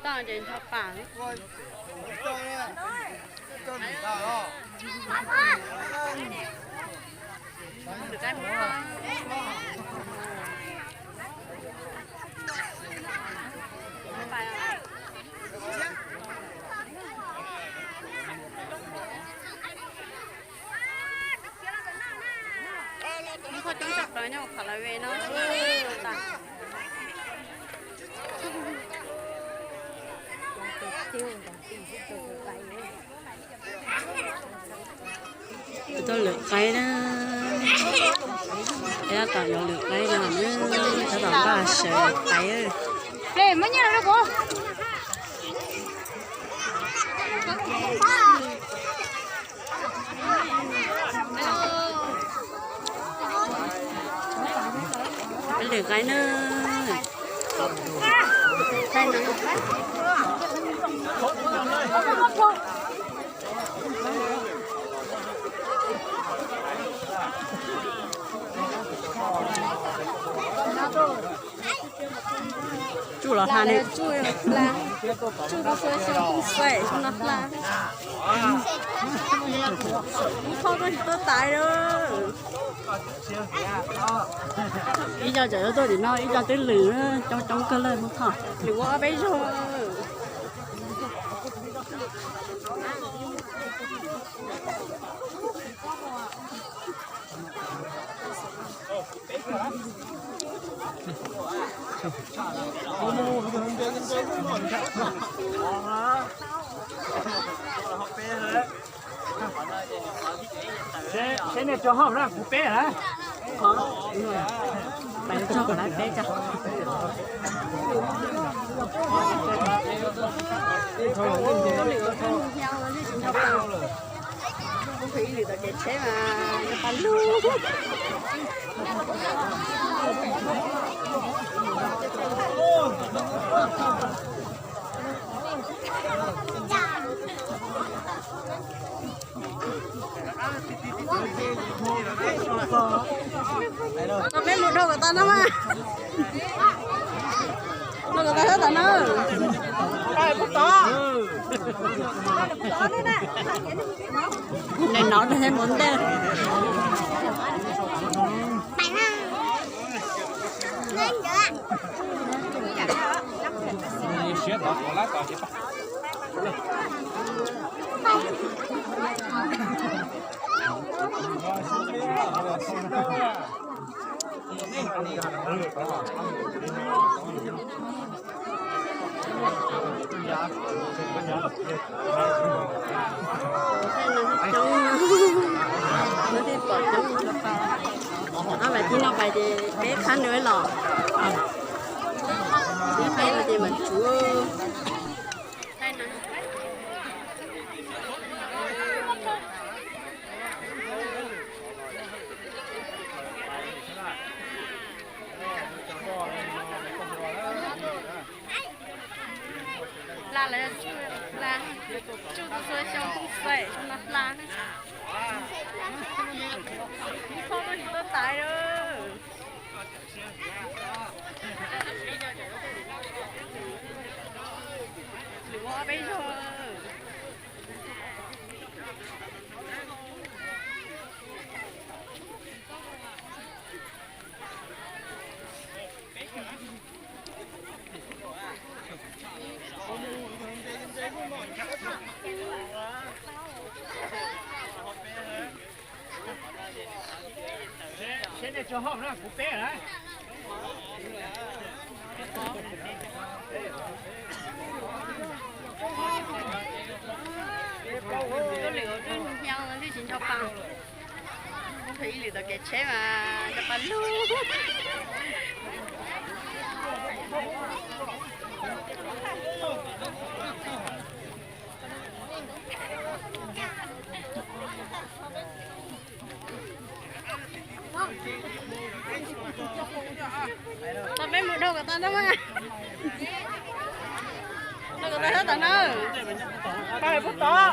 Toj ces ncho pam. Koj coob tshaj plaws nyob qhov lawv ve no tas. Tus tau lwm qaib na, tab tom yuav lwm qaib no, tab tom npaj sawv lwm qaib. Lwm qaib na. Tsuj los hla ne. Tsuj, tsuj tau xyoo xwb no hla. Mus thoj tuaj tsis tuaj tais lawm. Ib co tseem yuav tuaj tim no, ib co twb lwm, coob coob kawg lawm mus thoj. Lwm ua ob peb zaug. Seb nej tso hauj na, kuv peb na. Peb tso, peb tso. Ib lwm tom kev tsheb mas nqa lug. Tau peb mus dhau kom tau no mas. Dhau kom tau thiab tom no. Nws nov nws thiaj mus ntej. Coob, no thiaj pom coob. Ob vas thib no pais ces peb qhab nws los. Peb qhab no ces mam tsuv. Hla lawv tsuj, hla tsuj tau xyoo xwb no hla. Ib txhob tuaj tsis tuaj tais lawm. Lwm ua ob peb zaug. Seb nej tso hauj na, kuv peb na. Lwm ua hnyo thiaj tsis ncho pa. Ib lwm tom kev tsheb mas ncho pa lug. Tau peb mus dhau kom tau na mas. Dhau kom tau thiab tom na. Peb pub tod.